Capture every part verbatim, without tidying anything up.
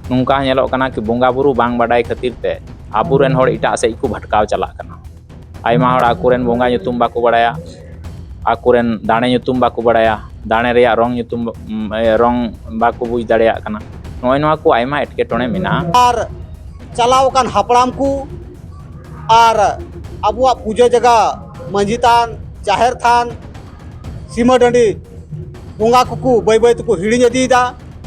ᱱᱚᱝᱠᱟ ᱦᱚᱸ ᱧᱮᱞᱚᱜ ᱠᱟᱱᱟ ᱠᱤ ᱵᱚᱸᱜᱟ ᱵᱩᱨᱩ ᱵᱟᱝ ᱵᱟᱰᱟᱭ ᱠᱷᱟᱹᱛᱤᱨ ᱛᱮ ᱟᱵᱚᱨᱮᱱ ᱦᱚᱲ ᱮᱴᱟᱜ ᱥᱮᱫ ᱠᱚ ᱵᱷᱟᱴᱠᱟᱣ ᱪᱟᱞᱟᱜ ᱠᱟᱱᱟ᱾ ᱟᱭᱢᱟ ᱦᱚᱲ ᱟᱠᱚᱨᱮᱱ ᱵᱚᱸᱜᱟ ᱧᱩᱛᱩᱢ ᱵᱟᱠᱚ ᱵᱟᱲᱟᱭᱟ, ᱟᱠᱚᱨᱮᱱ ᱫᱟᱲᱮ ᱧᱩᱛᱩᱢ ᱵᱟᱠᱚ ᱵᱟᱲᱟᱭᱟ, ᱫᱟᱲᱮ ᱨᱮᱭᱟᱜ ᱨᱚᱝ ᱧᱩᱛᱩᱢ, ᱩᱢ, ᱮ, ᱨᱚᱝ ᱵᱟᱠᱚ ᱵᱩᱡᱽ ᱫᱟᱲᱮᱭᱟᱜ ᱠᱟᱱᱟ᱾ ᱱᱚᱜᱼᱚᱭ ᱱᱚᱣᱟ ᱠᱚ ᱟᱭᱢᱟ ᱮᱴᱠᱮᱴᱚᱬᱮ ᱢᱮᱱᱟᱜᱼᱟ᱾ ᱟᱨ ᱪᱟᱞᱟᱣ ᱟᱠᱟᱱ ᱦᱟᱯᱲᱟᱢ ᱠᱚ ᱟᱨ ᱟᱵᱚᱣᱟᱜ ᱯᱩᱡᱟᱹ ᱡᱟᱭᱜᱟ, ᱢᱟᱹᱡᱷᱤ ᱛᱷᱟᱱ, ᱡᱟᱦᱮᱨ ᱛᱷᱟᱱ, ᱥᱤᱢᱟᱹ ᱰᱟᱹᱰᱤ ᱵᱚᱸᱜᱟ ᱠᱚᱠᱚ ᱵᱟᱹᱭ ᱵᱟᱹᱭ ᱛᱮᱠᱚ ᱦᱤᱲᱤᱧ ᱤᱫᱤᱭᱮᱫᱟ᱾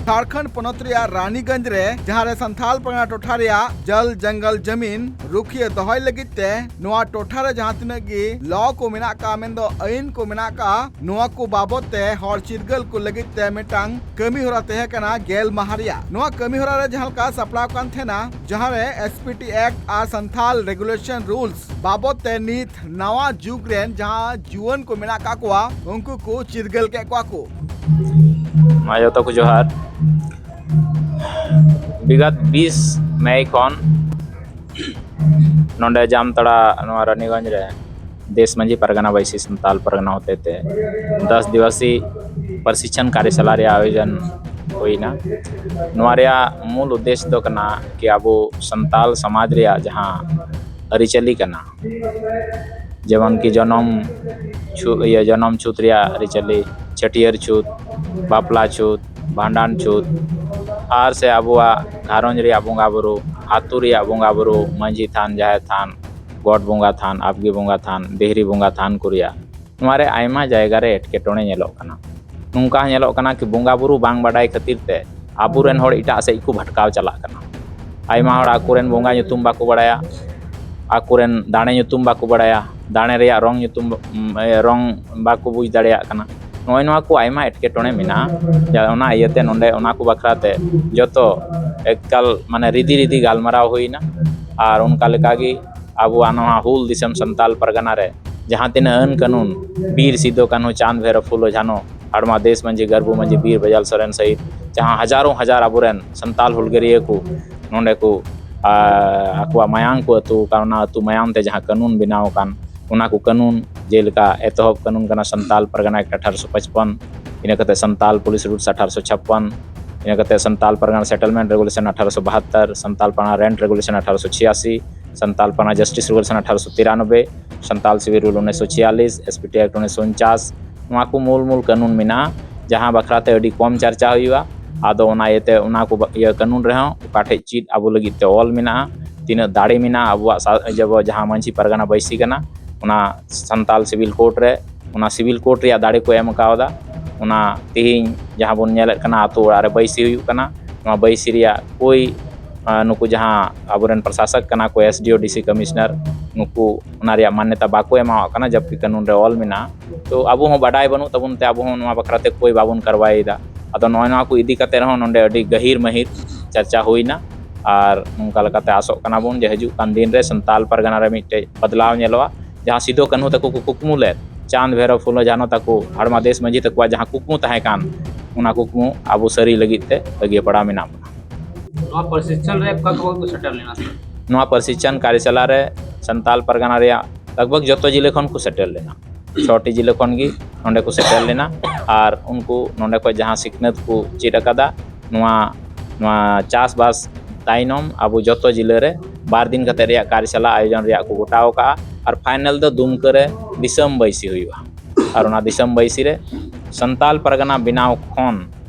ᱡᱷᱟᱲᱠᱷᱚᱸᱰ ᱯᱚᱱᱚᱛ ᱨᱮᱭᱟᱜ ᱨᱟᱱᱤᱜᱚᱸᱡᱽ ᱨᱮ, ᱡᱟᱦᱟᱸ ᱨᱮ ᱥᱟᱱᱛᱷᱟᱞ ᱯᱟᱨᱜᱟᱱᱟ ᱴᱚᱴᱷᱟ ᱨᱮᱭᱟᱜ ᱡᱚᱞ ᱡᱚᱝᱜᱚᱞ ᱡᱟᱢᱤᱱ ᱨᱩᱠᱷᱤᱭᱟᱹ ᱫᱚᱦᱚᱭ ᱞᱟᱹᱜᱤᱫ ᱛᱮ ᱱᱚᱣᱟ ᱴᱚᱴᱷᱟ ᱨᱮ ᱡᱟᱦᱟᱸ ᱛᱤᱱᱟᱹᱜ ᱜᱮ ᱞᱚ ᱠᱚ ᱢᱮᱱᱟᱜ ᱟᱠᱟᱫ, ᱢᱮᱱᱫᱚ ᱟᱹᱭᱤᱱ ᱠᱚ ᱢᱮᱱᱟᱜ ᱟᱠᱟᱫ, ᱱᱚᱣᱟ ᱠᱚ ᱵᱟᱵᱚᱛ ᱛᱮ ᱦᱚᱲ ᱪᱤᱨᱜᱟᱹᱞ ᱠᱚ ᱞᱟᱹᱜᱤᱫ ᱛᱮ ᱢᱤᱫᱴᱟᱝ ᱠᱟᱹᱢᱤ ᱦᱚᱨᱟ ᱛᱟᱦᱮᱸ ᱠᱟᱱᱟ ᱜᱮᱞ ᱢᱟᱦᱟ ᱨᱮᱭᱟᱜ᱾ ᱱᱚᱣᱟ ᱠᱟᱹᱢᱤ ᱦᱚᱨᱟ ᱨᱮ ᱡᱟᱦᱟᱸ ᱞᱮᱠᱟ ᱥᱟᱯᱲᱟᱣ ᱠᱟᱱ ᱛᱟᱦᱮᱱᱟ, ᱡᱟᱦᱟᱸ ᱨᱮ S P T Act ᱟᱨ ᱥᱟᱱᱛᱷᱟᱞ regulation rules ᱵᱟᱵᱚᱛ ᱛᱮ ᱱᱤᱛ ᱱᱟᱣᱟ ᱡᱩᱜᱽ ᱨᱮᱱ ᱡᱟᱦᱟᱸ ᱡᱩᱣᱟᱹᱱ ᱠᱚ ᱢᱮᱱᱟᱜ ᱟᱠᱟᱫ ᱠᱚᱣᱟ, ᱩᱱᱠᱩ ᱠᱚ ᱪᱤᱨᱜᱟᱹᱞ ᱠᱮᱫ ᱠᱚᱣᱟ ᱠᱚ᱾ ᱢᱟ ᱡᱚᱛᱚ ᱠᱚ ᱡᱚᱦᱟᱨ᱾ ᱵᱤᱜᱚᱛ ᱵᱤᱥ ᱢᱮᱭ ᱠᱷᱚᱱ ᱱᱚᱰᱮ ᱡᱟᱢᱛᱟᱲᱟ ᱱᱚᱣᱟ ᱨᱟᱱᱤᱜᱚᱸᱡᱽ ᱨᱮ ᱫᱮᱥ ᱢᱟᱹᱡᱷᱤ ᱯᱟᱨᱜᱟᱱᱟ ᱵᱟᱹᱭᱥᱤ ᱥᱟᱱᱛᱟᱞ ᱯᱟᱨᱜᱟᱱᱟ ᱦᱚᱛᱮᱛᱮ ᱫᱚᱥ ᱫᱤᱵᱚᱥᱤ ᱯᱨᱚᱥᱤᱠᱠᱷᱚᱱ ᱠᱟᱨᱭᱚᱥᱟᱞᱟ ᱨᱮᱭᱟᱜ ᱟᱭᱳᱡᱚᱱ ᱦᱩᱭᱱᱟ᱾ ᱱᱚᱣᱟ ᱨᱮᱭᱟᱜ ᱢᱩᱞ ᱩᱫᱽᱫᱮᱥ ᱫᱚ ᱠᱟᱱᱟ ᱠᱤ ᱟᱵᱚ ᱥᱟᱱᱛᱟᱞ ᱥᱚᱢᱟᱡᱽ ᱨᱮᱭᱟᱜ ᱡᱟᱦᱟᱸ ᱟᱹᱨᱤᱪᱟᱹᱞᱤ ᱠᱟᱱᱟ, ᱡᱮᱢᱚᱱ ᱠᱤ ᱡᱚᱱᱚᱢ ᱪᱷᱩ-, ᱤᱭᱟᱹ, ᱡᱚᱱᱚᱢ ᱪᱷᱩᱛ ᱨᱮᱭᱟᱜ ᱟᱹᱨᱤᱪᱟᱹᱞᱤ, ᱪᱷᱟᱹᱴᱭᱟᱹᱨ ᱪᱷᱩᱛ, ᱵᱟᱯᱞᱟ ᱪᱷᱩᱛ, ᱵᱷᱟᱸᱰᱟᱱ ᱪᱷᱩᱛ, ᱟᱨ ᱥᱮ ᱟᱵᱚᱣᱟᱜ ᱜᱷᱟᱨᱚᱸᱡᱽ ᱨᱮᱭᱟᱜ ᱵᱚᱸᱜᱟ ᱵᱩᱨᱩ, ᱟᱹᱛᱩ ᱨᱮᱭᱟᱜ ᱵᱚᱸᱜᱟ ᱵᱩᱨᱩ, ᱢᱟᱹᱡᱷᱤ ᱛᱷᱟᱱ, ᱡᱟᱦᱮᱨ ᱛᱷᱟᱱ, ᱜᱚᱰ ᱵᱚᱸᱜᱟ ᱛᱷᱟᱱ, ᱟᱵᱜᱤ ᱵᱚᱸᱜᱟ ᱛᱷᱟᱱ, ᱫᱤᱦᱨᱤ ᱵᱚᱸᱜᱟ ᱛᱷᱟᱱ ᱠᱚ ᱨᱮᱭᱟᱜ, ᱱᱚᱣᱟ ᱨᱮ ᱟᱭᱢᱟ ᱡᱟᱭᱜᱟ ᱨᱮ ᱮᱴᱠᱮᱴᱚᱬᱮ ᱧᱮᱞᱚᱜ ᱠᱟᱱᱟ᱾ ᱱᱚᱝᱠᱟ ᱦᱚᱸ ᱧᱮᱞᱚᱜ ᱠᱟᱱᱟ ᱠᱤ ᱵᱚᱸᱜᱟ ᱵᱩᱨᱩ ᱵᱟᱝ ᱵᱟᱰᱟᱭ ᱠᱷᱟᱹᱛᱤᱨ ᱛᱮ ᱟᱵᱚᱨᱮᱱ ᱦᱚᱲ ᱮᱴᱟᱜ ᱥᱮᱫ ᱠᱚ ᱵᱷᱟᱴᱠᱟᱣ ᱪᱟᱞᱟᱜ ᱠᱟᱱᱟ᱾ ᱟᱭᱢᱟ ᱦᱚᱲ ᱟᱠᱚᱨᱮᱱ ᱵᱚᱸᱜᱟ ᱧᱩᱛᱩᱢ ᱵᱟᱠᱚ ᱵᱟᱲᱟᱭᱟ, ᱟᱠᱚᱨᱮᱱ ᱫᱟᱲᱮ ᱧᱩᱛᱩᱢ ᱵᱟᱠᱚ ᱵᱟᱲᱟᱭᱟ, ᱫᱟᱲᱮ ᱨᱮᱭᱟᱜ ᱨᱚᱝ ᱧᱩᱛᱩᱢ, ᱩᱢ, ᱮ, ᱨᱚᱝ ᱵᱟᱠᱚ ᱵᱩᱡᱽ ᱫᱟᱲᱮᱭᱟᱜ ᱠᱟᱱᱟ᱾ ᱱᱚᱜᱼᱚᱭ ᱱᱚᱣᱟ ᱠᱚ ᱟᱭᱢᱟ ᱮᱴᱠᱮᱴᱚᱬᱮ ᱢᱮᱱᱟᱜᱼᱟ᱾ ᱡᱟ-, ᱚᱱᱟ ᱤᱭᱟᱹᱛᱮ ᱱᱚᱰᱮ ᱚᱱᱟ ᱠᱚ ᱵᱟᱠᱷᱨᱟ ᱛᱮ ᱡᱚᱛᱚ ᱮᱠᱟᱞ ᱢᱟᱱᱮ ᱨᱤᱫᱤ ᱨᱤᱫᱤ ᱜᱟᱞᱢᱟᱨᱟᱣ ᱦᱩᱭᱱᱟ᱾ ᱟᱨ ᱚᱱᱠᱟ ᱞᱮᱠᱟᱜᱮ ᱟᱵᱚᱣᱟᱜ ᱱᱚᱣᱟ ᱦᱩᱞ ᱫᱤᱥᱚᱢ ᱥᱟᱱᱛᱟᱞ ᱯᱟᱨᱜᱟᱱᱟ ᱨᱮ ᱡᱟᱦᱟᱸ ᱛᱤᱱᱟᱹᱜ ᱟᱹᱱ ᱠᱟᱹᱱᱩᱱ, ᱵᱤᱨ ᱥᱤᱫᱩ ᱠᱟᱹᱱᱦᱩ, ᱪᱟᱸᱫᱽ ᱵᱷᱟᱭᱨᱚ, ᱯᱷᱩᱞᱳ ᱡᱷᱟᱱᱚ, ᱦᱟᱲᱢᱟ ᱫᱮᱥ ᱢᱟᱹᱡᱷᱤ, ᱜᱟᱹᱨᱵᱩ ᱢᱟᱹᱡᱷᱤ, ᱵᱤᱨ ᱵᱟᱡᱟᱞ ᱥᱚᱨᱮᱱ ᱥᱟᱹᱦᱤᱛ ᱡᱟᱦᱟᱸ ᱦᱟᱡᱟᱨᱚ ᱦᱟᱡᱟᱨ ᱟᱵᱚᱨᱮᱱ ᱥᱟᱱᱛᱟᱞ ᱦᱩᱞᱜᱟᱹᱨᱤᱭᱟᱹ ᱠᱚ ᱱᱚᱰᱮ ᱠᱚ, ᱟ, ᱟᱠᱚᱣᱟᱜ ᱢᱟᱭᱟᱝ ᱠᱚ ᱟᱹᱛᱩ ᱟᱠᱟᱫ, ᱚᱱᱟ ᱟᱹᱛᱩ ᱢᱟᱭᱟᱝ ᱛᱮ ᱡᱟᱦᱟᱸ ᱠᱟᱹᱱᱩᱱ ᱵᱮᱱᱟᱣ ᱟᱠᱟᱱ, ᱚᱱᱟ ᱠᱚ ᱠᱟᱹᱱᱩᱱ, ᱡᱮᱞᱮᱠᱟ ᱮᱛᱚᱦᱚᱵ ᱠᱟᱹᱱᱩᱱ ᱠᱟᱱᱟ ᱥᱟᱱᱛᱟᱞ ᱯᱟᱨᱜᱟᱱᱟ Act ᱟᱴᱷᱟᱨᱚᱥᱚ ᱯᱟᱸᱪᱯᱚᱱ, ᱤᱱᱟᱹ ᱠᱟᱛᱮ ᱥᱟᱱᱛᱟᱞ Police Rules ᱟᱴᱷᱟᱨᱚᱥᱚ ᱪᱷᱟᱯᱯᱟᱱ, ᱤᱱᱟᱹ ᱠᱟᱛᱮ ᱥᱟᱱᱛᱟᱞ ᱯᱟᱨᱜᱟᱱᱟ ᱥᱮᱴᱮᱞᱢᱮᱱᱴ ᱨᱮᱜᱩᱞᱮᱥᱚᱱ ᱟᱴᱷᱟᱨᱚᱥᱚ ᱵᱟᱦᱟᱛᱛᱚᱨ, ᱥᱟᱱᱛᱟᱞ ᱯᱟᱨᱜᱟᱱᱟ ᱨᱮᱱᱴ ᱨᱮᱜᱩᱞᱮᱥᱚᱱ ᱟᱴᱷᱟᱨᱚᱥᱚ ᱪᱷᱤᱭᱟᱥᱤ, ᱥᱟᱱᱛᱟᱞ ᱯᱟᱨᱜᱟᱱᱟ ᱡᱟᱥᱴᱤᱥ ᱨᱮᱜᱩᱞᱮᱥᱚᱱ ᱟᱴᱷᱟᱨᱚᱥᱚ ᱛᱤᱨᱟᱱᱚᱵᱵᱳᱭ, ᱥᱟᱱᱛᱟᱞ ᱥᱤᱵᱤᱞ ᱨᱩᱞ ᱩᱱᱤᱥᱥᱚ ᱪᱷᱤᱭᱟᱞᱤᱥ, ᱮᱥ ᱯᱤ ᱴᱤ ᱮᱠᱴ ᱩᱱᱤᱥᱥᱚ ᱩᱱᱪᱟᱥ, ᱱᱚᱣᱟ ᱠᱚ ᱢᱩᱞ ᱢᱩᱞ ᱠᱟᱹᱱᱩᱱ ᱢᱮᱱᱟᱜᱼᱟ, ᱡᱟᱦᱟᱸ ᱵᱟᱠᱷᱨᱟ ᱛᱮ ᱟᱹᱰᱤ ᱠᱚᱢ ᱪᱟᱨᱪᱟ ᱦᱩᱭᱩᱜᱼᱟ᱾ ᱟᱫᱚ ᱚᱱᱟ ᱤᱭᱟᱹᱛᱮ ᱚᱱᱟ ᱠᱚ ᱵᱟ-, ᱤᱭᱟᱹ ᱠᱟᱹᱱᱩᱱ ᱨᱮᱦᱚᱸ ᱚᱠᱟ ᱴᱷᱮᱡ ᱪᱮᱫ ᱟᱵᱚ ᱞᱟᱹᱜᱤᱫ ᱛᱮ ᱚᱞ ᱢᱮᱱᱟᱜᱼᱟ, ᱛᱤᱱᱟᱹᱜ ᱫᱟᱲᱮ ᱢᱮᱱᱟᱜᱼᱟ ᱟᱵᱚᱣᱟᱜ ᱥᱟ-, ᱡᱟᱵᱚ-, ᱡᱟᱦᱟᱸ ᱢᱟᱹᱡᱷᱤ ᱯᱟᱨᱜᱟᱱᱟ ᱵᱟᱹᱭᱥᱤ ᱠᱟᱱᱟ, ᱚᱱᱟ ᱥᱟᱱᱛᱟᱞ ᱥᱤᱵᱤᱞ ᱠᱳᱰ ᱨᱮ, ᱚᱱᱟ ᱥᱤᱵᱤᱞ ᱠᱳᱰ ᱨᱮᱭᱟᱜ ᱫᱟᱲᱮ ᱠᱚ ᱮᱢ ᱠᱟᱣᱫᱟ᱾ ᱚᱱᱟ ᱛᱮᱦᱮᱧ ᱡᱟᱦᱟᱸ ᱵᱚᱱ ᱧᱮᱞᱮᱫ ᱠᱟᱱᱟ, ᱟᱛᱳ ᱚᱲᱟᱜ ᱨᱮ ᱵᱟᱹᱭᱥᱤ ᱦᱩᱭᱩᱜ ᱠᱟᱱᱟ, ᱱᱚᱣᱟ ᱵᱟᱹᱭᱥᱤ ᱨᱮᱭᱟᱜ ᱠᱳᱭ, ᱟᱸ, ᱱᱩᱠᱩ ᱡᱟᱦᱟᱸ ᱟᱵᱚᱨᱮᱱ ᱯᱨᱚᱥᱟᱥᱚᱠ ᱠᱟᱱᱟ ᱠᱚ, ᱮᱥ ᱰᱤ ᱳ, ᱰᱤ ᱥᱤ ᱠᱚᱢᱤᱥᱚᱱᱟᱨ, ᱱᱩᱠᱩ ᱚᱱᱟ ᱨᱮᱭᱟᱜ ᱢᱟᱱᱱᱚᱛᱟ ᱵᱟᱠᱚ ᱮᱢᱟᱣᱟᱜ ᱠᱟᱱᱟ, ᱡᱚᱵᱠᱤ ᱠᱟᱹᱱᱩᱱ ᱨᱮ ᱚᱞ ᱢᱮᱱᱟᱜᱼᱟ᱾ ᱛᱚ ᱟᱵᱚ ᱦᱚᱸ ᱵᱟᱰᱟᱭ ᱵᱟᱹᱱᱩᱜ ᱛᱟᱵᱚᱱ ᱛᱮ ᱟᱵᱚ ᱦᱚᱸ ᱱᱚᱣᱟ ᱵᱟᱠᱷᱨᱟ ᱛᱮ ᱠᱳᱭ ᱵᱟᱵᱚᱱ ᱠᱟᱨᱣᱟᱭᱮᱫᱟ᱾ ᱟᱫᱚ ᱱᱚᱜᱼᱚᱭ ᱱᱚᱣᱟ ᱠᱚ ᱤᱫᱤ ᱠᱟᱛᱮ ᱨᱮᱦᱚᱸ ᱱᱚᱰᱮ ᱟᱹᱰᱤ ᱜᱟᱹᱦᱤᱨ ᱢᱟᱹᱦᱤᱨ ᱪᱟᱨᱪᱟ ᱦᱩᱭᱱᱟ᱾ ᱟᱨ ᱱᱚᱝᱠᱟ ᱞᱮᱠᱟᱛᱮ ᱟᱥᱚᱜ ᱠᱟᱱᱟ ᱵᱚᱱ ᱡᱮ ᱦᱤᱡᱩᱜ ᱠᱟᱱ ᱫᱤᱱ ᱨᱮ ᱥᱟᱱᱛᱟᱞ ᱯᱟᱨᱜᱟᱱᱟ ᱨᱮ ᱢᱤᱫᱴᱮᱡ ᱵᱚᱫᱞᱟᱣ ᱧᱮᱞᱚᱜᱼᱟ᱾ ᱡᱟᱦᱟᱸ ᱥᱤᱫᱩ ᱠᱟᱹᱱᱦᱩ ᱛᱟᱠᱚ ᱠᱚ ᱠᱩᱠᱢᱩ ᱞᱮᱫ, ᱪᱟᱸᱫᱽ ᱵᱷᱮᱨᱚᱵ ᱯᱷᱩᱞᱳ ᱡᱷᱟᱱᱚ ᱛᱟᱠᱚ ᱦᱟᱲᱢᱟ ᱫᱮᱥ ᱢᱟᱹᱡᱷᱤ ᱛᱟᱠᱚᱣᱟᱜ ᱡᱟᱦᱟᱸ ᱠᱩᱠᱢᱩ ᱛᱟᱦᱮᱸ ᱠᱟᱱ, ᱚᱱᱟ ᱠᱩᱠᱢᱩ ᱟᱵᱚ ᱥᱟᱹᱨᱤ ᱞᱟᱹᱜᱤᱫ ᱛᱮ ᱛᱟᱹᱜᱤᱭᱟᱹ ᱯᱟᱲᱟᱣ ᱢᱮᱱᱟᱜ ᱵᱚᱱᱟ᱾ ᱱᱚᱣᱟ ᱯᱨᱚᱥᱤᱠᱪᱷᱚᱱ ᱨᱮ ᱚᱠᱟ ᱠᱚ ᱠᱚ ᱥᱮᱴᱮᱨ ᱞᱮᱱᱟ? ᱱᱚᱣᱟ ᱯᱨᱚᱥᱤᱠᱪᱷᱚᱱ ᱠᱟᱨᱭᱚᱥᱟᱞᱟ ᱨᱮ ᱥᱟᱱᱛᱟᱞ ᱯᱟᱨᱜᱟᱱᱟ ᱨᱮᱭᱟᱜ ᱞᱟᱜᱽ ᱵᱷᱟᱜᱽ ᱡᱚᱛᱚ ᱡᱤᱞᱟᱹ ᱠᱷᱚᱱ ᱠᱚ ᱥᱮᱴᱮᱨ ᱞᱮᱱᱟ᱾ ᱪᱷᱚᱴᱤ ᱡᱤᱞᱟᱹ ᱠᱷᱚᱱ ᱜᱮ ᱱᱚᱰᱮ ᱠᱚ ᱥᱮᱴᱮᱨ ᱞᱮᱱᱟ᱾ ᱟᱨ ᱩᱱᱠᱩ ᱱᱚᱰᱮ ᱠᱷᱚᱱ ᱡᱟᱦᱟᱸ ᱥᱤᱠᱷᱱᱟᱹᱛ ᱠᱚ ᱪᱮᱫ ᱟᱠᱟᱫᱟ, ᱱᱚᱣᱟ, ᱱᱚᱣᱟ ᱪᱟᱥᱵᱟᱥ ᱛᱟᱭᱱᱚᱢ ᱟᱵᱚ ᱡᱚᱛᱚ ᱡᱤᱞᱟᱹ ᱨᱮ ᱵᱟᱨ ᱫᱤᱱ ᱠᱟᱛᱮ ᱨᱮᱭᱟᱜ ᱠᱟᱨᱭᱚᱥᱟᱞᱟ ᱟᱭᱳᱡᱚᱱ ᱨᱮᱭᱟᱜ ᱠᱚ ᱜᱚᱴᱟᱣ ᱟᱠᱟᱫᱼᱟ᱾ ᱟᱨ ᱯᱷᱟᱭᱱᱮᱞ ᱫᱚ ᱫᱩᱢᱠᱟᱹ ᱨᱮ ᱫᱤᱥᱚᱢ ᱵᱟᱹᱭᱥᱤ ᱦᱩᱭᱩᱜᱼᱟ᱾ ᱟᱨ ᱚᱱᱟ ᱫᱤᱥᱚᱢ ᱵᱟᱹᱭᱥᱤ ᱨᱮ ᱥᱟᱱᱛᱟᱞ ᱯᱟᱨᱜᱟᱱᱟ ᱵᱮᱱᱟᱣ ᱠᱷᱚᱱ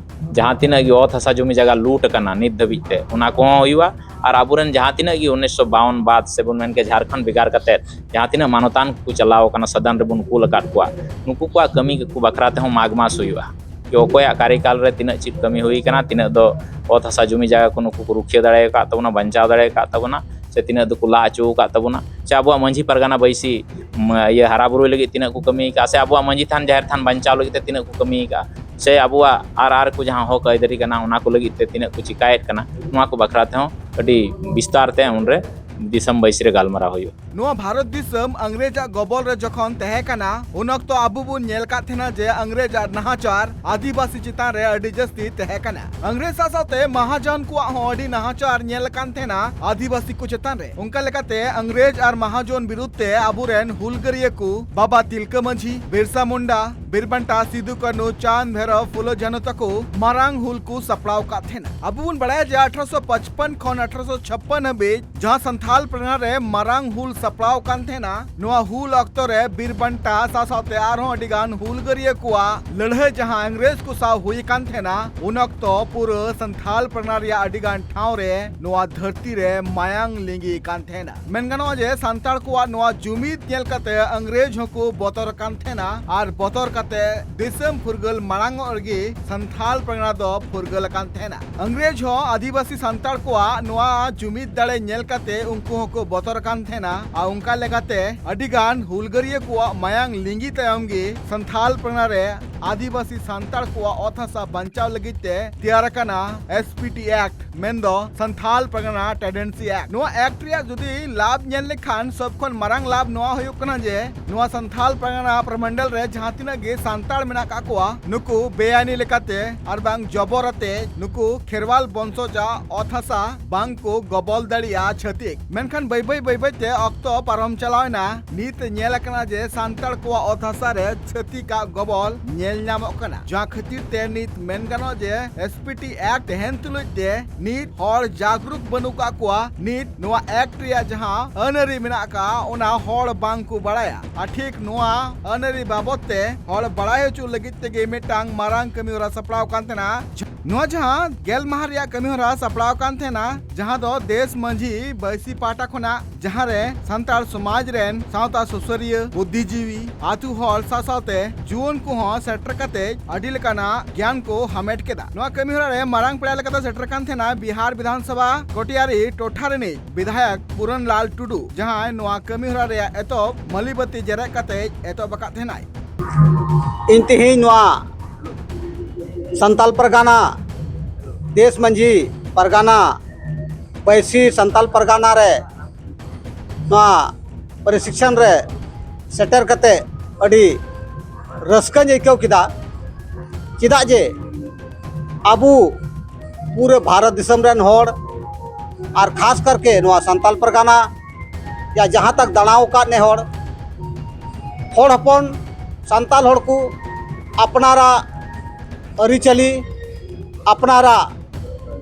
ᱡᱟᱦᱟᱸ ᱛᱤᱱᱟᱹᱜ ᱜᱮ ᱚᱛ ᱦᱟᱥᱟ ᱡᱩᱢᱤ ᱡᱟᱭᱜᱟ ᱞᱩᱴ ᱟᱠᱟᱱᱟ ᱱᱤᱛ ᱫᱷᱟᱹᱵᱤᱡ ᱛᱮ, ᱚᱱᱟ ᱠᱚᱦᱚᱸ ᱦᱩᱭᱩᱜᱼᱟ᱾ ᱟᱨ ᱟᱵᱚᱨᱮᱱ ᱡᱟᱦᱟᱸ ᱛᱤᱱᱟᱹᱜ ᱜᱮ ᱩᱱᱤᱥᱥᱚ ᱵᱟᱣᱚᱱ ᱵᱟᱫ ᱥᱮ ᱵᱚᱱ ᱢᱮᱱ ᱠᱮᱭᱟ ᱡᱷᱟᱲᱠᱷᱚᱸᱰ ᱵᱷᱮᱜᱟᱨ ᱠᱟᱛᱮ ᱡᱟᱦᱟᱸ ᱛᱤᱱᱟᱹᱜ ᱢᱟᱱᱚᱛᱟᱱ ᱠᱚᱠᱚ ᱪᱟᱞᱟᱣ ᱟᱠᱟᱱᱟ, ᱥᱚᱫᱚᱱ ᱨᱮᱵᱚᱱ ᱠᱩᱞ ᱟᱠᱟᱫ ᱠᱚᱣᱟ, ᱱᱩᱠᱩ ᱠᱚᱣᱟᱜ ᱠᱟᱹᱢᱤ ᱠᱚ ᱵᱟᱠᱷᱨᱟ ᱛᱮᱦᱚᱸ ᱢᱟᱜᱽ ᱢᱟᱥ ᱦᱩᱭᱩᱜᱼᱟ᱾ ᱡᱮ ᱚᱠᱚᱭᱟᱜ ᱠᱟᱨᱭᱚᱠᱟᱞ ᱨᱮ ᱛᱤᱱᱟᱹᱜ ᱪᱮᱫ ᱠᱟᱹᱢᱤ ᱦᱩᱭ ᱟᱠᱟᱱᱟ, ᱛᱤᱱᱟᱹᱜ ᱫᱚ ᱚᱛ ᱦᱟᱥᱟ ᱡᱩᱢᱤ ᱡᱟᱭᱜᱟ ᱠᱚ ᱱᱩᱠᱩ ᱠᱚ ᱨᱩᱠᱷᱤᱭᱟᱹ ᱫᱟᱲᱮ ᱟᱠᱟᱫ ᱛᱟᱵᱚᱱᱟ, ᱵᱟᱧᱪᱟᱣ ᱫᱟᱲᱮ ᱟᱠᱟᱫ ᱛᱟᱵᱚᱱᱟ, ᱥᱮ ᱛᱤᱱᱟᱹᱜ ᱫᱚᱠᱚ ᱞᱟ ᱦᱚᱪᱚ ᱟᱠᱟᱫ ᱛᱟᱵᱚᱱᱟ, ᱥᱮ ᱟᱵᱚᱣᱟᱜ ᱢᱟᱹᱡᱷᱤ ᱯᱟᱨᱜᱟᱱᱟ ᱵᱟᱹᱭᱥᱤ, ᱢ-, ᱤᱭᱟᱹ ᱦᱟᱨᱟ ᱵᱩᱨᱩᱭ ᱞᱟᱹᱜᱤᱫ ᱛᱤᱱᱟᱹᱜ ᱠᱚ ᱠᱟᱹᱢᱤ ᱟᱠᱟᱫᱼᱟ, ᱥᱮ ᱟᱵᱚᱣᱟᱜ ᱢᱟᱹᱡᱷᱤ ᱛᱷᱟᱱ ᱡᱟᱦᱮᱨ ᱛᱷᱟᱱ ᱵᱟᱧᱪᱟᱣ ᱞᱟᱹᱜᱤᱫ ᱛᱮ ᱛᱤᱱᱟᱹᱜ ᱠᱚ ᱠᱟᱹᱢᱤ ᱟᱠᱟᱫᱼᱟ, ᱥᱮ ᱟᱵᱚᱣᱟᱜ ᱟᱨ ᱟᱨ ᱠᱚ ᱡᱟᱦᱟᱸ ᱦᱚᱠ ᱟᱹᱭᱫᱟᱹᱨᱤ ᱠᱟᱱᱟ, ᱚᱱᱟ ᱠᱚ ᱞᱟᱹᱜᱤᱫ ᱛᱮ ᱛᱤᱱᱟᱹᱜ ᱠᱚ ᱪᱤᱠᱟᱭᱮᱫ ᱠᱟᱱᱟ, ᱱᱚᱣᱟ ᱠᱚ ᱵᱟᱠᱷᱨᱟ ᱛᱮᱦᱚᱸ ᱟᱹᱰᱤ ᱵᱤᱥᱛᱟᱨ ᱛᱮ ᱩᱱᱨᱮ ᱫᱤᱥᱚᱢ ᱵᱟᱹᱭᱥᱤ ᱨᱮ ᱜᱟᱞᱢᱟᱨᱟᱣ ᱦᱩᱭᱩᱜᱼᱟ᱾ ᱱᱚᱣᱟ ᱵᱷᱟᱨᱚᱛ ᱫᱤᱥᱚᱢ ᱤᱝᱨᱮᱡᱽ ᱟᱜ ᱜᱚᱵᱚᱞ ᱨᱮ ᱡᱚᱠᱷᱚᱱ ᱛᱟᱦᱮᱸ ᱠᱟᱱᱟ, ᱩᱱ ᱚᱠᱛᱚ ᱟᱵᱚ ᱵᱚᱱ ᱧᱮᱞ ᱠᱟᱫ ᱛᱟᱦᱮᱱᱟ ᱡᱮ ᱤᱝᱨᱮᱡᱽ ᱟᱜ ᱱᱟᱦᱟᱪᱟᱨ ᱟᱹᱫᱤᱵᱟᱹᱥᱤ ᱪᱮᱛᱟᱱ ᱨᱮ ᱟᱹᱰᱤ ᱡᱟᱹᱥᱛᱤ ᱛᱟᱦᱮᱸ ᱠᱟᱱᱟ᱾ ᱤᱝᱨᱮᱡᱽ ᱥᱟᱶ ᱥᱟᱶᱛᱮ ᱢᱟᱦᱟᱡᱚᱱ ᱠᱚᱣᱟᱜ ᱦᱚᱸ ᱟᱹᱰᱤ ᱱᱟᱦᱟᱪᱟᱨ ᱧᱮᱞ ᱟᱠᱟᱱ ᱛᱟᱦᱮᱱᱟ ᱟᱹᱫᱤᱵᱟᱹᱥᱤ ᱠᱚ ᱪᱮᱛᱟᱱ ᱨᱮ᱾ ᱚᱱᱠᱟ ᱞᱮᱠᱟᱛᱮ ᱤᱝᱨᱮᱡᱽ ᱟᱨ ᱢᱟᱦᱟᱡᱚᱱ ᱵᱤᱨᱩᱫᱷ ᱛᱮ ᱟᱵᱚᱨᱮᱱ ᱦᱩᱞᱜᱟᱹᱨᱤᱭᱟᱹ ᱠᱚ ᱵᱟᱵᱟ ᱛᱤᱞᱠᱟᱹ ᱢᱟᱹᱡᱷᱤ, ᱵᱤᱨᱥᱟ ᱢᱩᱱᱰᱟ, ᱵᱤᱨ ᱵᱟᱱᱴᱟ, ᱥᱤᱫᱩ ᱠᱟᱹᱱᱦᱩ, ᱪᱟᱸᱫᱽ ᱵᱷᱮᱨᱚᱵ, ᱯᱷᱩᱞᱳ ᱡᱷᱟᱱᱚ ᱛᱟᱠᱚ ᱢᱟᱨᱟᱝ ᱦᱩᱞ ᱠᱚ ᱥᱟᱯᱲᱟᱣ ᱟᱠᱟᱫ ᱛᱟᱦᱮᱱᱟ᱾ ᱟᱵᱚ ᱵᱚᱱ ᱵᱟᱲᱟᱭᱟ ᱡᱮ ᱟᱴᱷᱨᱚᱥᱚ ᱯᱟᱸᱪᱯᱟᱱ ᱠᱷᱚᱱ ᱟᱴᱷᱨᱚᱥᱚ ᱪᱷᱟᱯᱯᱟᱱ ᱦᱟᱹᱵᱤᱡ ᱡᱟᱦᱟᱸ ᱥᱟᱱᱛᱷᱟᱞ ᱯᱟᱨᱜᱟᱱᱟ ᱨᱮ ᱢᱟᱨᱟᱝ ᱦᱩᱞ ᱥᱟᱯᱲᱟᱣ ᱟᱠᱟᱱ ᱛᱟᱦᱮᱱᱟ, ᱱᱚᱣᱟ ᱦᱩᱞ ᱚᱠᱛᱚ ᱨᱮ ᱵᱤᱨ ᱵᱟᱱᱴᱟ ᱥᱟᱶ ᱥᱟᱶᱛᱮ ᱟᱨᱦᱚᱸ ᱟᱹᱰᱤ ᱜᱟᱱ ᱦᱩᱞᱜᱟᱹᱨᱤᱭᱟᱹ ᱠᱚᱣᱟᱜ ᱞᱟᱹᱲᱦᱟᱹᱭ ᱡᱟᱦᱟᱸ ᱤᱝᱨᱮᱡᱽ ᱠᱚ ᱥᱟᱶ ᱦᱩᱭ ᱟᱠᱟᱱ ᱛᱟᱦᱮᱱᱟ, ᱩᱱ ᱚᱠᱛᱚ ᱯᱩᱨᱟᱹ ᱥᱟᱱᱛᱷᱟᱞ ᱯᱟᱨᱜᱟᱱᱟ ᱨᱮᱭᱟᱜ ᱟᱹᱰᱤ ᱜᱟᱱ ᱴᱷᱟᱶ ᱨᱮ ᱱᱚᱣᱟ ᱫᱷᱟᱹᱨᱛᱤ ᱨᱮ ᱢᱟᱭᱟᱝ ᱞᱤᱸᱜᱤ ᱠᱟᱱ ᱛᱟᱦᱮᱱᱟ᱾ ᱢᱮᱱ ᱜᱟᱱᱚᱜᱼᱟ ᱡᱮ ᱥᱟᱱᱛᱟᱲ ᱠᱚᱣᱟᱜ ᱱᱚᱣᱟ ᱡᱩᱢᱤᱫ ᱧᱮᱞ ᱠᱟᱛᱮ ᱤᱝᱨᱮᱡᱽ ᱦᱚᱸᱠᱚ ᱵᱚᱛᱚᱨ ᱟᱠᱟᱱ ᱛᱟᱦᱮᱱᱟ ᱟᱨ ᱵᱚᱛᱚᱨ ᱠᱟᱛᱮ ᱫᱤᱥᱚᱢ ᱯᱷᱩᱨᱜᱟᱹᱞ ᱢᱟᱲᱟᱝ ᱚᱜ ᱨᱮᱜᱮ ᱥᱟᱱᱛᱷᱟᱞ ᱯᱟᱨᱜᱟᱱᱟ ᱫᱚ ᱯᱷᱩᱨᱜᱟᱹᱞ ᱟᱠᱟᱱ ᱛᱟᱦᱮᱱᱟ᱾ ᱤᱝᱨᱮᱡᱽ ᱦᱚᱸ ᱟᱹᱫᱤᱵᱟᱹᱥᱤ ᱥᱟᱱᱛᱟᱲ ᱠᱚᱣᱟᱜ ᱱᱚᱣᱟ ᱡᱩᱢᱤᱫ ᱫᱟᱲᱮ ᱧᱮᱞ ᱠᱟᱛᱮ ᱩᱱᱠᱩ ᱦᱚᱸᱠᱚ ᱵᱚᱛᱚᱨ ᱟᱠᱟᱱ ᱛᱟᱦᱮᱱᱟ ᱟᱨ ᱚᱱᱠᱟ ᱞᱮᱠᱟᱛᱮ ᱟᱹᱰᱤ ᱜᱟᱱ ᱦᱩᱞᱜᱟᱹᱨᱤᱭᱟᱹ ᱠᱚᱣᱟᱜ ᱢᱟᱭᱟᱝ ᱞᱤᱸᱜᱤ ᱛᱟᱭᱚᱢ ᱜᱮ ᱥᱟᱱᱛᱷᱟᱞ ᱯᱟᱨᱜᱟᱱᱟ ᱨᱮ ᱟᱹᱫᱤᱵᱟᱹᱥᱤ ᱥᱟᱱᱛᱟᱲ ᱠᱚᱣᱟᱜ ᱚᱛ ᱦᱟᱥᱟ ᱵᱟᱧᱪᱟᱣ ᱞᱟᱹᱜᱤᱫ ᱛᱮ ᱛᱮᱭᱟᱨ ᱟᱠᱟᱱᱟ ᱮᱥ ᱯᱤ ᱴᱤ ᱮᱠᱴ, ᱢᱮᱱᱫᱚ ᱥᱟᱱᱛᱷᱟᱞ ᱯᱟᱨᱜᱟᱱᱟ ᱴᱮᱱᱰᱮᱱᱥᱤ ᱮᱠᱴ᱾ ᱱᱚᱣᱟ ᱮᱠᱴ ᱨᱮᱭᱟᱜ ᱡᱩᱫᱤ ᱞᱟᱵᱷ ᱧᱮᱞ ᱞᱮᱠᱷᱟᱱ ᱥᱚᱵ ᱠᱷᱚᱱ ᱢᱟᱨᱟᱝ ᱞᱟᱵᱷ ᱱᱚᱣᱟ ᱦᱩᱭᱩᱜ ᱠᱟᱱᱟ ᱡᱮ ᱱᱚᱣᱟ ᱥᱟᱱᱛᱷᱟᱞ ᱯᱟᱨᱜᱟᱱᱟ ᱯᱨᱚᱢᱚᱱᱰᱚᱞ ᱨᱮ ᱡᱟᱦᱟᱸ ᱛᱤᱱᱟᱹᱜ ᱜᱮ ᱥᱟᱱᱛᱟᱲ ᱢᱮᱱᱟᱜ ᱟᱠᱟᱫ ᱠᱚᱣᱟ, ᱱᱩᱠᱩ ᱵᱮᱟᱭᱤᱱᱤ ᱞᱮᱠᱟᱛᱮ ᱟᱨ ᱵᱟᱝ ᱡᱚᱵᱚᱨ ᱟᱛᱮ ᱱᱩᱠᱩ ᱠᱷᱮᱨᱣᱟᱞ ᱵᱚᱝᱥᱚᱡᱟᱜ ᱚᱛ ᱦᱟᱥᱟ ᱵᱟᱝ ᱠᱚ ᱜᱚᱵᱚᱞ ᱫᱟᱲᱮᱭᱟᱜᱼᱟ ᱪᱷᱟᱹᱛᱤᱠ᱾ ᱢᱮᱱᱠᱷᱟᱱ ᱵᱟᱹᱭ ᱵᱟᱹᱭ ᱵᱟᱹᱭ ᱵᱟᱹᱭ ᱛᱮ ᱚᱠᱛᱚ ᱯᱟᱨᱚᱢ ᱪᱟᱞᱟᱣ ᱮᱱᱟ, ᱱᱤᱛ ᱧᱮᱞ ᱟᱠᱟᱱᱟ ᱡᱮ ᱥᱟᱱᱛᱟᱲ ᱠᱚᱣᱟᱜ ᱚᱛ ᱦᱟᱥᱟ ᱨᱮ ᱪᱷᱟᱹᱛᱤᱠᱟᱜ ᱜᱚᱵᱚᱞ ᱧᱮᱞ ᱧᱟᱢᱚᱜ ᱠᱟᱱᱟ᱾ ᱡᱟᱦᱟᱸ ᱠᱷᱟᱹᱛᱤᱨ ᱛᱮ ᱱᱤᱛ ᱢᱮᱱ ᱜᱟᱱᱚᱜ ᱡᱮ ᱮᱥ ᱯᱤ ᱴᱤ ᱮᱠᱴ ᱛᱟᱦᱮᱱ ᱛᱩᱞᱩᱡ ᱛᱮ ᱱᱤᱛ ᱦᱚᱲ ᱡᱟᱜᱽᱨᱩᱠ ᱵᱟᱹᱱᱩᱜ ᱠᱟᱜ ᱠᱚᱣᱟ᱾ ᱱᱤᱛ ᱱᱚᱣᱟ ᱮᱠᱴ ᱨᱮᱭᱟᱜ ᱡᱟᱦᱟᱸ ᱟᱹᱱ ᱟᱹᱨᱤ ᱢᱮᱱᱟᱜ ᱟᱠᱟᱫᱼᱟ, ᱚᱱᱟ ᱦᱚᱲ ᱵᱟᱝ ᱠᱚ ᱵᱟᱲᱟᱭᱟ᱾ ᱟᱨ ᱴᱷᱤᱠ ᱱᱚᱣᱟ ᱟᱹᱱ ᱟᱹᱨᱤ ᱵᱟᱵᱚᱛ ᱛᱮ ᱦᱚᱲ ᱵᱟᱲᱟᱭ ᱦᱚᱪᱚ ᱞᱟᱹᱜᱤᱫ ᱛᱮᱜᱮ ᱢᱤᱫᱴᱟᱝ ᱢᱟᱨᱟᱝ ᱠᱟᱹᱢᱤ ᱦᱚᱨᱟ ᱥᱟᱯᱲᱟᱣ ᱟᱠᱟᱱ ᱛᱟᱦᱮᱱᱟ᱾ ᱱᱚᱣᱟ ᱡᱟᱦᱟᱸ ᱜᱮᱞ ᱢᱟᱦᱟ ᱨᱮᱭᱟᱜ ᱠᱟᱹᱢᱤ ᱦᱚᱨᱟ ᱥᱟᱯᱲᱟᱣ ᱟᱠᱟᱱ ᱛᱟᱦᱮᱱᱟ, ᱡᱟᱦᱟᱸ ᱫᱚ ᱫᱮᱥ ᱢᱟᱹᱡᱷᱤ ᱵᱟᱹᱭᱥᱤ ᱯᱟᱦᱴᱟ ᱠᱷᱚᱱᱟᱜ, ᱡᱟᱦᱟᱸ ᱨᱮ ᱥᱟᱱᱛᱟᱲ ᱥᱚᱢᱟᱡᱽ ᱨᱮᱱ ᱥᱟᱶᱛᱟ ᱥᱩᱥᱟᱹᱨᱤᱭᱟᱹ, ᱵᱩᱫᱽᱫᱷᱤᱡᱤᱵᱤ, ᱟᱹᱛᱩ ᱦᱚᱲ ᱥᱟᱶ ᱥᱟᱶᱛᱮ ᱡᱩᱣᱟᱹᱱ ᱠᱚᱦᱚᱸ ᱥᱮᱴᱮᱨ ᱠᱟᱛᱮ ᱟᱹᱰᱤ ᱞᱮᱠᱟᱱᱟᱜ ᱜᱮᱭᱟᱱ ᱠᱚ ᱦᱟᱢᱮᱴ ᱠᱮᱫᱟ᱾ ᱱᱚᱣᱟ ᱠᱟᱹᱢᱤ ᱦᱚᱨᱟ ᱨᱮ ᱢᱟᱨᱟᱝ ᱯᱮᱲᱟ ᱞᱮᱠᱟᱛᱮ ᱥᱮᱴᱮᱨ ᱠᱟᱱ ᱛᱟᱦᱮᱱᱟ ᱵᱤᱦᱟᱨ ᱵᱤᱫᱷᱟᱱ ᱥᱚᱵᱷᱟ ᱠᱚᱴᱤᱭᱟᱨᱤ ᱴᱚᱴᱷᱟ ᱨᱤᱱᱤᱡ ᱵᱤᱫᱷᱟᱭᱚᱠ ᱯᱩᱨᱚᱱᱞᱟᱞ ᱴᱩᱰᱩ, ᱡᱟᱦᱟᱸᱭ ᱱᱚᱣᱟ ᱠᱟᱹᱢᱤ ᱦᱚᱨᱟ ᱨᱮᱭᱟᱜ ᱮᱛᱚᱦᱚᱵ ᱢᱟᱹᱞᱤᱵᱟᱹᱛᱤ ᱡᱮᱨᱮᱫ ᱠᱟᱛᱮ ᱮᱛᱚᱦᱚᱵ ᱟᱠᱟᱫ ᱛᱟᱦᱮᱱᱟᱭ᱾ ᱤᱧ ᱛᱮᱦᱮᱧ ᱱᱚᱣᱟ ᱥᱟᱱᱛᱟᱞ ᱯᱟᱨᱜᱟᱱᱟ, ᱫᱮᱥ ᱢᱟᱹᱡᱷᱤ ᱯᱟᱨᱜᱟᱱᱟ, ᱵᱟᱹᱭᱥᱤ ᱥᱟᱱᱛᱟᱞ ᱯᱟᱨᱜᱟᱱᱟ ᱨᱮ ᱱᱚᱣᱟ ᱯᱨᱚᱥᱤᱠᱥᱚᱱ ᱨᱮ ᱥᱮᱴᱮᱨ ᱠᱟᱛᱮ ᱟᱹᱰᱤ ᱨᱟᱹᱥᱠᱟᱹᱧ ᱟᱹᱭᱠᱟᱹᱣ ᱠᱮᱫᱟ᱾ ᱪᱮᱫᱟᱜ ᱡᱮ ᱟᱵᱚ ᱯᱩᱨᱟᱹ ᱵᱷᱟᱨᱚᱛ ᱫᱤᱥᱚᱢ ᱨᱮᱱ ᱦᱚᱲ ᱟᱨ ᱠᱷᱟᱥ ᱠᱟᱨᱠᱮ ᱱᱚᱣᱟ ᱥᱟᱱᱛᱟᱞ ᱯᱟᱨᱜᱟᱱᱟ ᱭᱟ ᱡᱟᱦᱟᱸ ᱛᱟᱠ ᱫᱟᱬᱟ ᱟᱠᱟᱫ ᱱᱮ ᱦᱚᱲ, ᱦᱚᱲ ᱦᱚᱯᱚᱱ ᱥᱟᱱᱛᱟᱞ ᱦᱚᱲ ᱠᱚ ᱟᱯᱱᱟᱨᱟᱜ ᱟᱹᱨᱤᱪᱟᱹᱞᱤ, ᱟᱯᱱᱟᱨᱟᱜ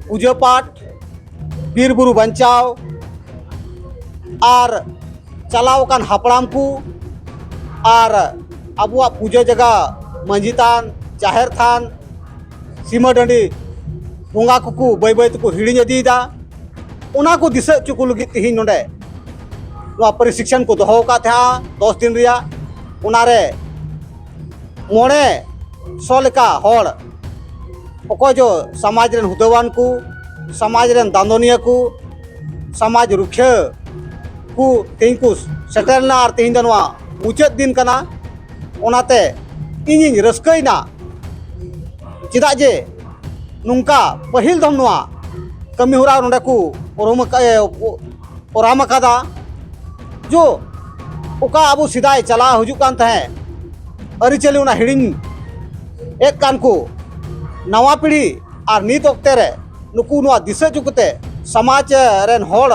ᱯᱩᱡᱟᱹ ᱯᱟᱴ, ᱵᱤᱨ ᱵᱩᱨᱩ ᱵᱟᱧᱪᱟᱣ ᱟᱨ ᱪᱟᱞᱟᱣ ᱟᱠᱟᱱ ᱦᱟᱯᱲᱟᱢ ᱠᱚ ᱟᱨ ᱟᱵᱚᱣᱟᱜ ᱯᱩᱡᱟᱹ ᱡᱟᱭᱜᱟ, ᱢᱟᱹᱡᱷᱤ ᱛᱷᱟᱱ, ᱡᱟᱦᱮᱨ ᱛᱷᱟᱱ, ᱥᱤᱢᱟᱹ ᱰᱟᱹᱰᱤ ᱵᱚᱸᱜᱟ ᱠᱚᱠᱚ ᱵᱟᱹᱭ ᱵᱟᱹᱭ ᱛᱮᱠᱚ ᱦᱤᱲᱤᱧ ᱤᱫᱤᱭᱮᱫᱟ᱾ ᱚᱱᱟ ᱠᱚ ᱫᱤᱥᱟᱹ ᱦᱚᱪᱚ ᱠᱚ ᱞᱟᱹᱜᱤᱫ ᱛᱮᱦᱮᱧ ᱱᱚᱰᱮ ᱱᱚᱣᱟ ᱯᱨᱚᱥᱤᱠᱥᱚᱱ ᱠᱚ ᱫᱚᱦᱚ ᱟᱠᱟᱫ ᱛᱟᱦᱮᱸᱜᱼᱟ ᱫᱚᱥ ᱫᱤᱱ ᱨᱮᱭᱟᱜ᱾ ᱚᱱᱟᱨᱮ ᱢᱚᱬᱮ ᱥᱚ ᱞᱮᱠᱟ ᱦᱚᱲ, ᱚᱠᱚᱭ ᱡᱚ ᱥᱚᱢᱟᱡᱽ ᱨᱮᱱ ᱦᱩᱫᱟᱹᱣᱟᱱ ᱠᱚ, ᱥᱚᱢᱟᱡᱽ ᱨᱮᱱ ᱫᱟᱸᱫᱚᱱᱤᱭᱟᱹ ᱠᱚ, ᱥᱚᱢᱟᱡᱽ ᱨᱩᱠᱷᱤᱭᱟᱹ ᱠᱚ ᱛᱮᱦᱮᱧ ᱠᱚ ᱥᱮᱴᱮᱨ ᱞᱮᱱᱟ ᱟᱨ ᱛᱮᱦᱮᱧ ᱫᱚ ᱱᱚᱣᱟ ᱢᱩᱪᱟᱹᱫ ᱫᱤᱱ ᱠᱟᱱᱟ᱾ ᱚᱱᱟᱛᱮ ᱤᱧᱤᱧ ᱨᱟᱹᱥᱠᱟᱹᱭᱮᱱᱟ᱾ ᱪᱮᱫᱟᱜ ᱡᱮ ᱱᱚᱝᱠᱟ ᱯᱟᱹᱦᱤᱞ ᱫᱚᱢ ᱱᱚᱣᱟ ᱠᱟᱹᱢᱤ ᱦᱚᱨᱟ ᱱᱚᱰᱮ ᱠᱚ ᱯᱚᱨᱚᱢ ᱟᱠᱟᱫ, ᱮ, ᱯᱚᱨᱟᱢ ᱟᱠᱟᱫᱟ᱾ ᱡᱚ ᱚᱠᱟ ᱟᱵᱚ ᱥᱮᱫᱟᱭ ᱪᱟᱞᱟᱣ ᱦᱤᱡᱩᱜ ᱠᱟᱱ ᱛᱟᱦᱮᱸᱫ ᱟᱹᱨᱤᱪᱟᱹᱞᱤ, ᱚᱱᱟ ᱦᱤᱲᱤᱧ ᱮᱫ ᱠᱟᱱ ᱠᱚ ᱱᱟᱣᱟ ᱯᱤᱲᱦᱤ ᱟᱨ ᱱᱤᱛ ᱚᱠᱛᱮ ᱨᱮ ᱱᱩᱠᱩ ᱱᱚᱣᱟ ᱫᱤᱥᱟᱹ ᱦᱚᱪᱚ ᱠᱟᱛᱮ ᱥᱚᱢᱟᱡᱽ ᱨᱮᱱ ᱦᱚᱲ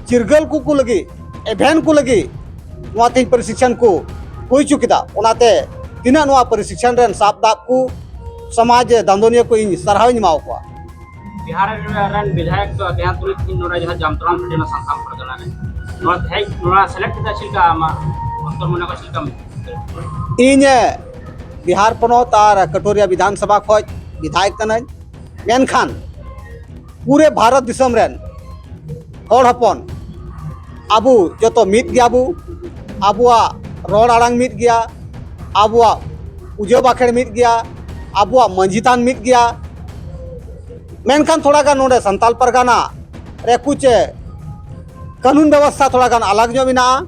ᱪᱤᱨᱜᱟᱹᱞ ᱠᱚ ᱠᱚ ᱞᱟᱹᱜᱤᱫ, ᱮᱵᱷᱮᱱ ᱠᱚ ᱞᱟᱹᱜᱤᱫ ᱱᱚᱣᱟ ᱛᱮᱦᱮᱧ ᱯᱨᱚᱥᱤᱠᱥᱚᱱ ᱠᱚ ᱦᱩᱭ ᱦᱚᱪᱚ ᱠᱮᱫᱟ᱾ ᱚᱱᱟᱛᱮ ᱛᱤᱱᱟᱹᱜ ᱱᱚᱣᱟ ᱯᱨᱚᱥᱤᱠᱥᱚᱱ ᱨᱮᱱ ᱥᱟᱵ ᱫᱟᱵ ᱠᱚ ᱥᱚᱢᱟᱡᱽ ᱫᱟᱸᱫᱚᱱᱤᱭᱟᱹ ᱠᱚ ᱤᱧ ᱥᱟᱨᱦᱟᱣ ᱤᱧ ᱮᱢᱟ ᱠᱚᱣᱟ᱾ ᱵᱤᱦᱟᱨ ᱨᱮᱱ ᱵᱤᱫᱷᱟᱭᱚᱠ ᱫᱚ ᱛᱮᱦᱮᱧ ᱛᱩᱞᱩᱡ ᱛᱤᱦᱤᱧ ᱱᱚᱰᱮ ᱡᱟᱦᱟᱸ ᱡᱟᱢᱛᱟᱲᱟ ᱥᱮᱴᱮᱨ ᱮᱱᱟ ᱥᱟᱱᱛᱟᱲ ᱯᱟᱨᱜᱟᱱᱟ ᱨᱮ, ᱱᱚᱣᱟ ᱛᱮᱦᱮᱧ ᱱᱚᱣᱟ ᱥᱮᱞᱮᱫ ᱠᱟᱛᱮ ᱪᱮᱫ ᱞᱮᱠᱟ ᱟᱢᱟᱜ ᱚᱱᱛᱚᱨ ᱢᱚᱱᱮ ᱠᱚ ᱪᱮᱫ ᱞᱮᱠᱟᱢ? ᱤᱧ ᱵᱤᱦᱟᱨ ᱯᱚᱱᱚᱛ ᱟᱨ ᱠᱟᱴᱳᱨᱤᱭᱟ ᱵᱤᱫᱷᱟᱱ ᱥᱚᱵᱷᱟ ᱠᱷᱚᱱ ᱵᱤᱫᱷᱟᱭᱚᱠ ᱠᱟᱹᱱᱟᱹᱧ, ᱢᱮᱱᱠᱷᱟᱱ ᱯᱩᱨᱟᱹ ᱵᱷᱟᱨᱚᱛ ᱫᱤᱥᱚᱢ ᱨᱮᱱ ᱦᱚᱲ ᱦᱚᱯᱚᱱ ᱟᱵᱚ ᱡᱚᱛᱚ ᱢᱤᱫ ᱜᱮᱭᱟᱵᱚ, ᱟᱵᱚᱣᱟᱜ ᱨᱚᱲ ᱟᱲᱟᱝ ᱢᱤᱫ ᱜᱮᱭᱟ, ᱟᱵᱚᱣᱟᱜ ᱯᱩᱡᱟᱹ ᱵᱟᱠᱷᱮᱲ ᱢᱤᱫ ᱜᱮᱭᱟ, ᱟᱵᱚᱣᱟᱜ ᱢᱟᱹᱡᱷᱤ ᱛᱷᱟᱱ ᱢᱤᱫ ᱜᱮᱭᱟ᱾ ᱢᱮᱱᱠᱷᱟᱱ ᱛᱷᱚᱲᱟ ᱜᱟᱱ ᱱᱚᱰᱮ ᱥᱟᱱᱛᱟᱞ ᱯᱟᱨᱜᱟᱱᱟ ᱨᱮ ᱠᱩᱪ ᱠᱟᱹᱱᱩᱱ ᱵᱮᱵᱚᱥᱛᱷᱟ ᱛᱷᱚᱲᱟ ᱜᱟᱱ ᱟᱞᱟᱜᱽ ᱧᱚᱜ ᱢᱮᱱᱟᱜᱼᱟ,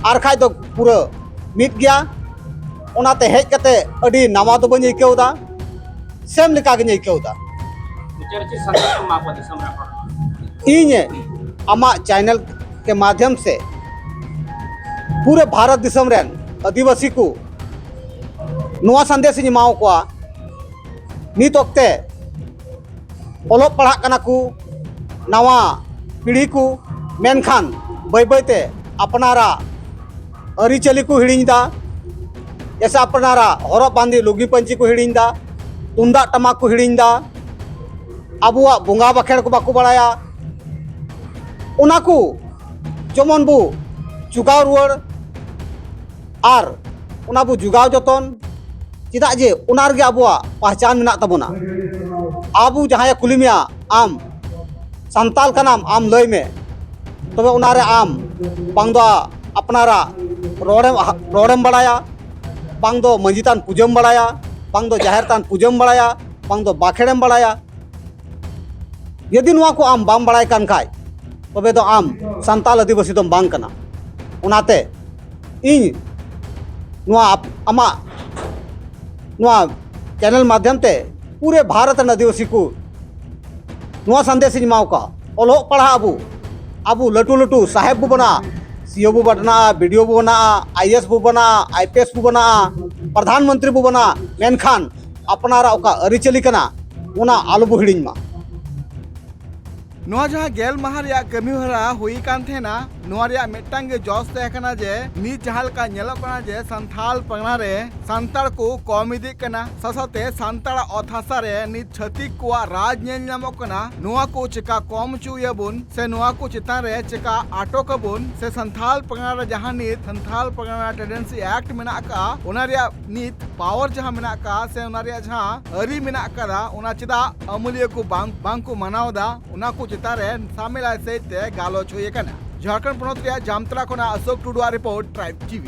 ᱟᱨ ᱠᱷᱟᱡ ᱫᱚ ᱯᱩᱨᱟᱹ ᱢᱤᱫ ᱜᱮᱭᱟ᱾ ᱚᱱᱟᱛᱮ ᱦᱮᱡ ᱠᱟᱛᱮ ᱟᱹᱰᱤ ᱱᱟᱣᱟ ᱫᱚ ᱵᱟᱹᱧ ᱟᱹᱭᱠᱟᱹᱣ ᱮᱫᱟ, ᱥᱮᱢ ᱞᱮᱠᱟ ᱜᱤᱧ ᱟᱹᱭᱠᱟᱹᱣ ᱮᱫᱟ᱾ ᱢᱩᱪᱟᱹᱫ ᱨᱮ ᱪᱮᱫ ᱥᱟᱸᱫᱮᱥ ᱮᱢ ᱮᱢᱟ ᱠᱚᱣᱟ ᱫᱤᱥᱚᱢ ᱨᱮᱱ ᱦᱚᱲ? ᱤᱧ ᱟᱢᱟᱜ ᱪᱮᱱᱮᱞ ᱠᱮ ᱢᱟᱫᱷᱭᱚᱢ ᱥᱮ ᱯᱩᱨᱟᱹ ᱵᱷᱟᱨᱚᱛ ᱫᱤᱥᱚᱢ ᱨᱮᱱ ᱟᱹᱫᱤᱵᱟᱹᱥᱤ ᱠᱚ ᱱᱚᱣᱟ ᱥᱟᱸᱫᱮᱥ ᱤᱧ ᱮᱢᱟᱣ ᱠᱚᱣᱟ, ᱱᱤᱛ ᱚᱠᱛᱮ ᱚᱞᱚᱜ ᱯᱟᱲᱦᱟᱜ ᱠᱟᱱᱟ ᱠᱚ, ᱱᱟᱣᱟ ᱯᱤᱲᱦᱤ ᱠᱚ, ᱢᱮᱱᱠᱷᱟᱱ ᱵᱟᱹᱭ ᱵᱟᱹᱭ ᱛᱮ ᱟᱯᱱᱟᱨᱟᱜ ᱟᱹᱨᱤᱪᱟᱹᱞᱤ ᱠᱚ ᱦᱤᱲᱤᱧ ᱮᱫᱟ᱾ ᱡᱮᱭᱥᱮ ᱟᱯᱱᱟᱨᱟᱜ ᱦᱚᱨᱚᱜ ᱵᱟᱸᱫᱮ ᱞᱩᱜᱤ ᱯᱟᱹᱧᱪᱤ ᱠᱚ ᱦᱤᱲᱤᱧ ᱮᱫᱟ, ᱛᱩᱢᱫᱟᱜ ᱴᱟᱢᱟᱠ ᱠᱚ ᱦᱤᱲᱤᱧ ᱮᱫᱟ, ᱟᱵᱚᱣᱟᱜ ᱵᱚᱸᱜᱟ ᱵᱟᱠᱷᱮᱲ ᱠᱚ ᱵᱟᱠᱚ ᱵᱟᱲᱟᱭᱟ᱾ ᱚᱱᱟ ᱠᱚ ᱡᱮᱢᱚᱱ ᱵᱚ ᱡᱚᱜᱟᱣ ᱨᱩᱣᱟᱹᱲ ᱟᱨ ᱚᱱᱟ ᱵᱚ ᱡᱚᱜᱟᱣ ᱡᱚᱛᱚᱱ, ᱪᱮᱫᱟᱜ ᱡᱮ ᱚᱱᱟ ᱨᱮᱜᱮ ᱟᱵᱚᱣᱟᱜ ᱯᱟᱦᱪᱟᱱ ᱢᱮᱱᱟᱜ ᱛᱟᱵᱚᱱᱟ᱾ ᱟᱵᱚ ᱡᱟᱦᱟᱸᱭᱮ ᱠᱩᱞᱤ ᱢᱮᱭᱟ, ᱟᱢ ᱥᱟᱱᱛᱟᱞ ᱠᱟᱱᱟᱢ, ᱟᱢ ᱞᱟᱹᱭ ᱢᱮ, ᱛᱚᱵᱮ ᱚᱱᱟᱨᱮ ᱟᱢ ᱵᱟᱝ ᱫᱚ ᱟᱯᱱᱟᱨᱟᱜ ᱨᱚᱲᱮᱢ, ᱨᱚᱲᱮᱢ ᱵᱟᱲᱟᱭᱟ, ᱵᱟᱝ ᱫᱚ ᱢᱟᱹᱡᱷᱤ ᱛᱷᱟᱱ ᱯᱩᱡᱟᱹᱢ ᱵᱟᱲᱟᱭᱟ, ᱵᱟᱝ ᱫᱚ ᱡᱟᱦᱮᱨ ᱛᱷᱟᱱ ᱯᱩᱡᱟᱹᱢ ᱵᱟᱲᱟᱭᱟ, ᱵᱟᱝ ᱫᱚ ᱵᱟᱠᱷᱮᱲᱮᱢ ᱵᱟᱲᱟᱭᱟ᱾ ᱡᱩᱫᱤ ᱱᱚᱣᱟ ᱠᱚ ᱟᱢ ᱵᱟᱢ ᱵᱟᱲᱟᱭ ᱠᱟᱱ ᱠᱷᱟᱡ, ᱛᱚᱵᱮ ᱫᱚ ᱟᱢ ᱥᱟᱱᱛᱟᱞ ᱟᱹᱫᱤᱵᱟᱹᱥᱤ ᱫᱚᱢ ᱵᱟᱝ ᱠᱟᱱᱟ᱾ ᱚᱱᱟᱛᱮ ᱤᱧ ᱱᱚᱣᱟ ᱟᱯ-, ᱟᱢᱟᱜ ᱱᱚᱣᱟ ᱪᱮᱱᱮᱞ ᱢᱟᱫᱽᱫᱷᱚᱢ ᱛᱮ ᱯᱩᱨᱟᱹ ᱵᱷᱟᱨᱚᱛ ᱨᱮᱱ ᱟᱹᱫᱤᱵᱟᱹᱥᱤ ᱠᱚ ᱱᱚᱣᱟ ᱥᱟᱸᱫᱮᱥ ᱤᱧ ᱮᱢᱟᱣ ᱠᱚᱣᱟ, ᱚᱞᱚᱜ ᱯᱟᱲᱦᱟᱜ ᱟᱵᱚ, ᱟᱵᱚ ᱞᱟᱹᱴᱩ ᱞᱟᱹᱴᱩ ᱥᱟᱦᱮᱵᱽ ᱵᱚ ᱵᱮᱱᱟᱜᱼᱟ, ᱥᱤ ᱳ ᱵᱚ ᱵᱮᱱᱟᱜᱼᱟ, ᱵᱤ ᱰᱤ ᱳ ᱵᱚ ᱵᱮᱱᱟᱜᱼᱟ, ᱟᱭ ᱮ ᱮᱥ ᱵᱚ ᱵᱮᱱᱟᱜᱼᱟ, ᱟᱭ ᱯᱤ ᱮᱥ ᱵᱚ ᱵᱮᱱᱟᱜᱼᱟ, ᱯᱨᱚᱫᱷᱟᱱ ᱢᱚᱱᱛᱨᱤ ᱵᱚ ᱵᱮᱱᱟᱜᱼᱟ, ᱢᱮᱱᱠᱷᱟᱱ ᱟᱯᱱᱟᱨᱟᱜ ᱚᱠᱟ ᱟᱹᱨᱤᱪᱟᱹᱞᱤ ᱠᱟᱱᱟ, ᱚᱱᱟ ᱟᱞᱚ ᱵᱚ ᱦᱤᱲᱤᱧ ᱢᱟ᱾ ᱱᱚᱣᱟ ᱡᱟᱦᱟᱸ ᱜᱮᱞ ᱢᱟᱦᱟ ᱨᱮᱭᱟᱜ ᱠᱟᱹᱢᱤ ᱦᱚᱨᱟ ᱦᱩᱭ ᱠᱟᱱ ᱛᱟᱦᱮᱱᱟ, ᱱᱚᱣᱟ ᱨᱮᱭᱟᱜ ᱢᱤᱫᱴᱟᱝ ᱜᱮ ᱡᱚᱥ ᱛᱟᱦᱮᱸ ᱠᱟᱱᱟ ᱡᱮ ᱱᱤᱛ ᱡᱟᱦᱟᱸ ᱞᱮᱠᱟ ᱧᱮᱞᱚᱜ ᱠᱟᱱᱟ ᱡᱮ ᱥᱟᱱᱛᱷᱟᱞ ᱯᱟᱨᱜᱟᱱᱟ ᱨᱮ ᱥᱟᱱᱛᱟᱲ ᱠᱚ ᱠᱚᱢ ᱤᱫᱤᱜ ᱠᱟᱱᱟ, ᱥᱟᱶ ᱥᱟᱶᱛᱮ ᱥᱟᱱᱛᱟᱲᱟᱜ ᱚᱛ ᱦᱟᱥᱟ ᱨᱮ ᱱᱤᱛ ᱪᱷᱟᱹᱛᱤᱠ ᱠᱚᱣᱟᱜ ᱨᱟᱡᱽ ᱧᱮᱞ ᱧᱟᱢᱚᱜ ᱠᱟᱱᱟ᱾ ᱱᱚᱣᱟ ᱠᱚ ᱪᱮᱠᱟ ᱠᱚᱢ ᱦᱚᱪᱚᱭᱟᱵᱚᱱ ᱥᱮ ᱱᱚᱣᱟ ᱠᱚ ᱪᱮᱛᱟᱱ ᱨᱮ ᱪᱮᱠᱟ ᱟᱴᱚᱠ ᱟᱵᱚᱱ ᱥᱮ ᱥᱟᱱᱛᱷᱟᱞ ᱯᱟᱨᱜᱟᱱᱟ ᱨᱮ ᱡᱟᱦᱟᱸ ᱱᱤᱛ ᱥᱟᱱᱛᱷᱟᱞ ᱯᱟᱨᱜᱟᱱᱟ ᱴᱮᱱᱰᱮᱱᱥᱤ ᱮᱠᱴ ᱢᱮᱱᱟᱜ ᱟᱠᱟᱫᱼᱟ, ᱚᱱᱟ ᱨᱮᱭᱟᱜ ᱱᱤᱛ ᱯᱟᱣᱟᱨ ᱡᱟᱦᱟᱸ ᱢᱮᱱᱟᱜ ᱟᱠᱟᱫᱼᱟ ᱥᱮ ᱚᱱᱟ ᱨᱮᱭᱟᱜ ᱡᱟᱦᱟᱸ ᱟᱹᱨᱤ ᱢᱮᱱᱟᱜ ᱟᱠᱟᱫᱟ, ᱚᱱᱟ ᱪᱮᱫᱟᱜ ᱟᱹᱢᱟᱹᱞᱤᱭᱟᱹ ᱠᱚ ᱵᱟᱝ, ᱵᱟᱝ ᱠᱚ ᱢᱟᱱᱟᱣ ᱮᱫᱟ, ᱚᱱᱟ ᱠᱚ ᱪᱮᱛᱟᱱ ᱨᱮ ᱥᱟᱢᱮᱞᱟᱭ ᱥᱟᱹᱦᱤᱡ ᱛᱮ ᱜᱟᱞᱚᱪ ᱦᱩᱭ ᱟᱠᱟᱱᱟ᱾ ᱡᱷᱟᱲᱠᱷᱚᱸᱰ ᱯᱚᱱᱚᱛ ᱨᱮᱭᱟᱜ ᱡᱟᱢᱛᱟᱲᱟ ᱠᱷᱚᱱᱟᱜ ᱟᱥᱳᱠ ᱴᱩᱰᱩᱣᱟᱜ ᱨᱤᱯᱳᱨᱴ, ᱴᱨᱟᱭᱤᱵᱽ ᱴᱤ ᱵᱷᱤ᱾